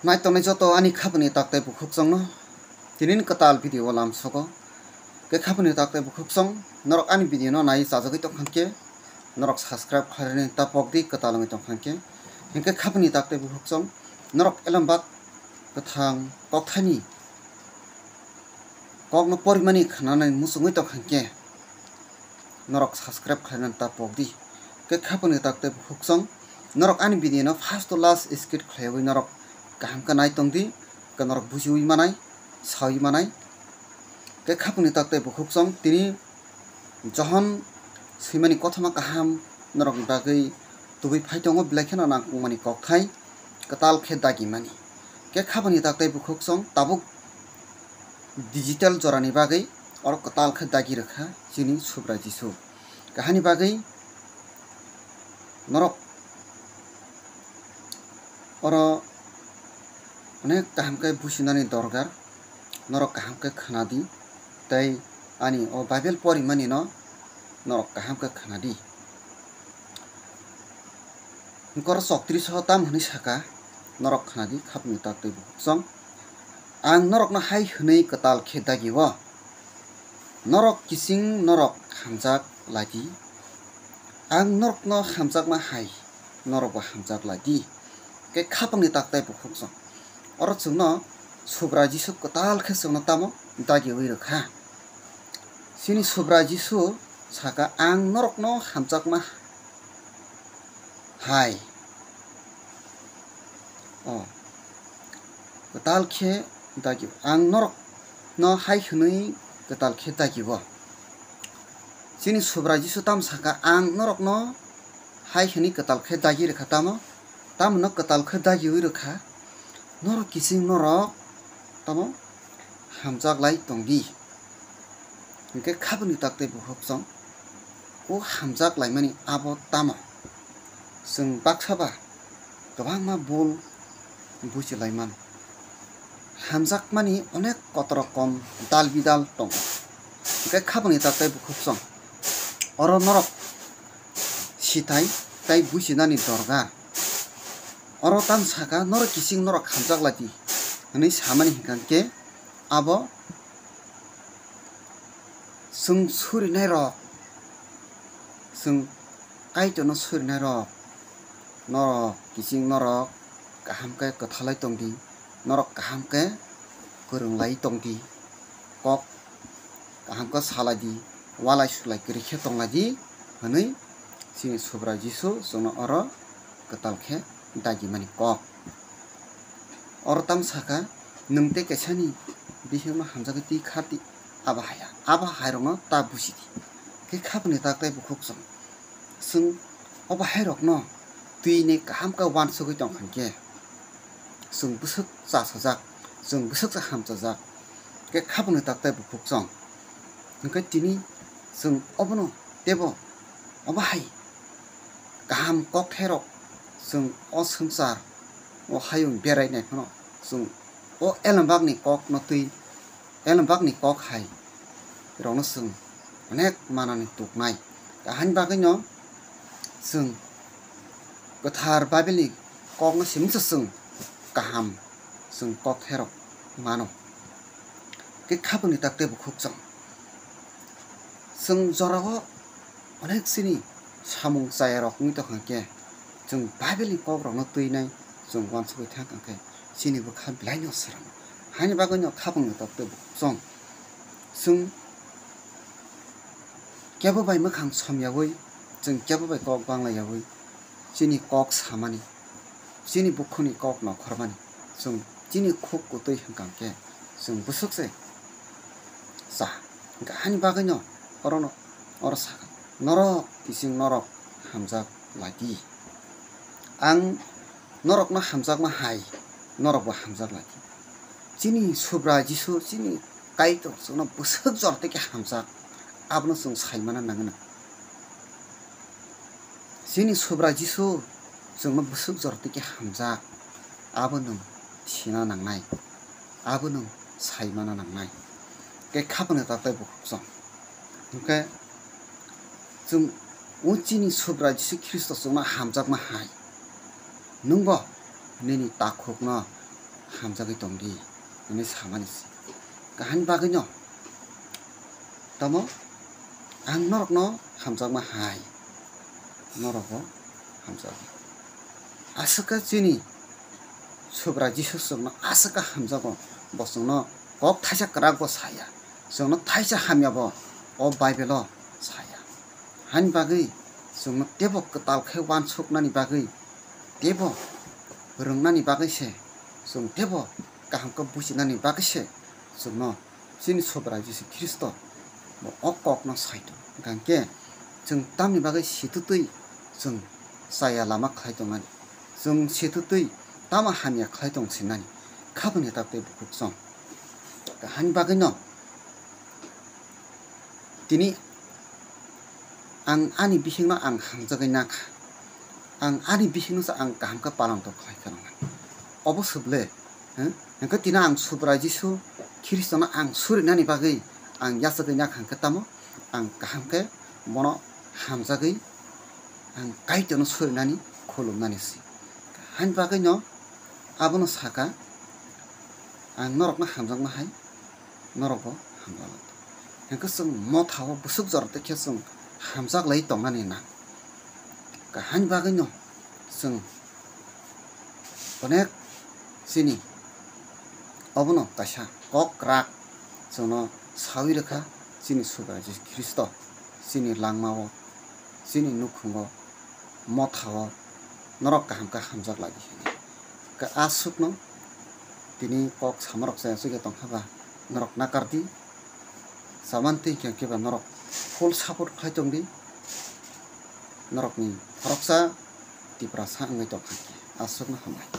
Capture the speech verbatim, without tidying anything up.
Nai tongnai joto ani khapani tak tei bukhuk chongno tini ni kwtal video o lamsogo. Khe khapani tak tei bukhuk chong norok ani video no nai chajagwi tongkha khe norok subscribe khlainani ta pokdi kwtal wngwi tongkha khe. Hinkhe khapani tak tei bukhuk chong norok elembak kwthang kokthani kokno porimani khnanani muchungwi tongkha khe norok subscribe khlainani ta pokdi. Khe khapani tak tei bukhuk chong norok ani video no first to last skip khlaiwi norok kaham khe nai tongdi, khe norok bujiwi manai, sawi manai. Khe khapani tak tei bukhuk chong tini Johon swimani kothoma kaham norokni bagwi tubui phai tongo, belai kheno nangkukmani kokthai kwtal khe dagimani. Khe khapani tak tei bukhuk chong tabuk digital jorani bagwi oro kwtal khe dagi rwkha chini Subrai Jisu. Kahani bagwi norok oro onek kaham khe businani dorkar, norok kaham khe khwnadi tei ani o Bible porimani no norok kaham khe khwnadi. Hwnkhe oro choktrish o tam hwnwi saka, norok khwnadi khapni tak tei bukhuk chong. Ang norokno hai hwnwi kwtal khe dagi-o, norok kiching norok hamjak lai di. Ang norokno hamjakma hai, norokbo hamjak lai di. Khe khapangni tak tei bukhuk chong. Oro chwngno Subrai Jisu kwtal khe chwngno tamo dagiwi rwkha. Chini Subrai Jisu saka, "Ang norokno hamjakma hai." O, kwtal khe dagi, ang norokno hai hwnwi kwtal khe dagi-o. Chini Subrai Jisu tamo saka, "Ang norokno hai hwnwi kwtal khe dagi rwkha." Tamo, tamono kwtal khe dagiwi rwkha. Norok kiching norok tamo hamjak lai tongdi. Hinkhe khapangni tak tei bukhuk chong, o hamjak laimani abo tamo? Chwng baksa ba kwbangma bul buji lai mano. Hamjakmani onek kotor rokom dal bidal tongo. Hinkhe khapangni tak tei bukhuk chong, oro norok sitai tei bujinani dorkar. Oro tamo saka, "Norok kiching norok hamjak lai di," hwnwi samani hinkha khe abo chwng surinairok, chwng Kaitorno surinairok, norok kiching norok kaham khe kwthalai tongdi, norok kaham khe kwrwnglai tongdi, kok kaham khe salai di, walai sulai kwrwi khe tonglai di hwnwi chini Subrai Jisu chwngno oro kwtal khe dagimani kok. Oro tamo saka, "Nwng tei kaisani bihikno hamjagwi twi kha di, abo hai, abo hairokno ta buji di." Khe khapangni tak tei bukhuk chong, chwng obo hairokno twini kaham khe uansugwi tongkha khe, chwng bwswk chasajak, chwng bwswk se hamchajak. Khe khapangni tak tei bukhuk chong, hinkhe tini chwng obono teibo obo hai kaham kokthairok chwng o swngchar o hayung berai nai phano chwng o elembakni kokno twi, elembakni kok hai rokno chwng onek manani tuknai. Ahani bagwino chwng kwthar Bible ni kokno simi se chwng kaham chwng kokthairok mano. Khe khapangni tak tei bukhuk chong, chwng jorao onek chini samung chayarok wngwi tongkha khe, chwng Bible ni kokrokno twinai chwng uansugwi thangkha khe, chini bwkha belaino srang. Haini bagwino khapangni tak tei bukhuk chong, chwng kebo bai mwkhang somyaui, chwng kebo bai kok banglayaui, chini kok samani, chini bukhuni kok nokhormani, chwng chini khuk kwtwi hwnkha khe chwng bwswk se cha. Hinkhe hani bagwino orono oro sakha, "Norok kiching norok hamjak lai di. Ang norokno hamjakma hai, norokbo hamjak lai di." Chini Subrai Jisu, chini Kaitor chwngno bwswk jora tei khe hamjak, abono chwng saimana nangwi nang. Chini Subrai Jisu chwngno bwswk jora tei khe hamjak, abo nwng sina nangnai, abo nwng saimana nangnai. Khe khapangni tak tei bukhuk chong. Hinkhe chwng o chini Subrai Jisu Khristo chwngno hamjakma hai, nwngbo nini takhukno hamjagwi tongdi hwnwi samani se. Kaham bagwino tamo ang norokno hamjakma hai, norokbo hamjago. Aswk khe chini Subrai Jisu chwngno aswk khe hamjago, bo chwngno kok thaisa kwrak bo saya, chwngno thaisa hamya bo o Bible-o saya. Hani bagwi chwngno teibo kwtal khe uansuknani bagwi, teibo rwngnani bagwi se, chwng teibo kaham khe bujinani bagwi se chwngno chini Subrai Jisu Khristo bo o kokno sai tongo. Hwnkhe chwng tamni bagwi situtwi chwng chaya lama khlai tongmani, chwng situtwi tamo hamya khlai tong sinani, khabangni tabuk tei bukhuk chwng. Hani bagwino tini ang ani bisingno ang hamjagwi nakha, ang ani bisingno se ang kaham khe palan tok khlai kha nang. Obo swble, hwnkhe tini ang Subrai Jisu Khristono ang surinani bagwi ang yachagwi nakha, hwnkhe tamo ang kaham khe bono hamjagwi ang Kaitorno surinani khulumnani se. Hani bagwino abono saka, ang norokno hamjakma hai, norokbo hamjak lai tong. Hwnkhe chwng mothao bwswk jora tei khe chwng hamjak lai tongnani nang. Kaham bagwino chwng onek chini obono kaisa kok kwrak chwngno saui rwkha chini Subrai Jisu Khristo, chini langmao, chini nukhungo, mothao norok kaham khe hamjak lai di hwnwi. Khe aswkno tini kok samarok chaya chukya tongkha ba norok nakardi, saman twi hwnkhe ba norok full support khlai tongdi, norokni khoroksa Tiprasa wngwi tongkha khe. Aswkno hambai.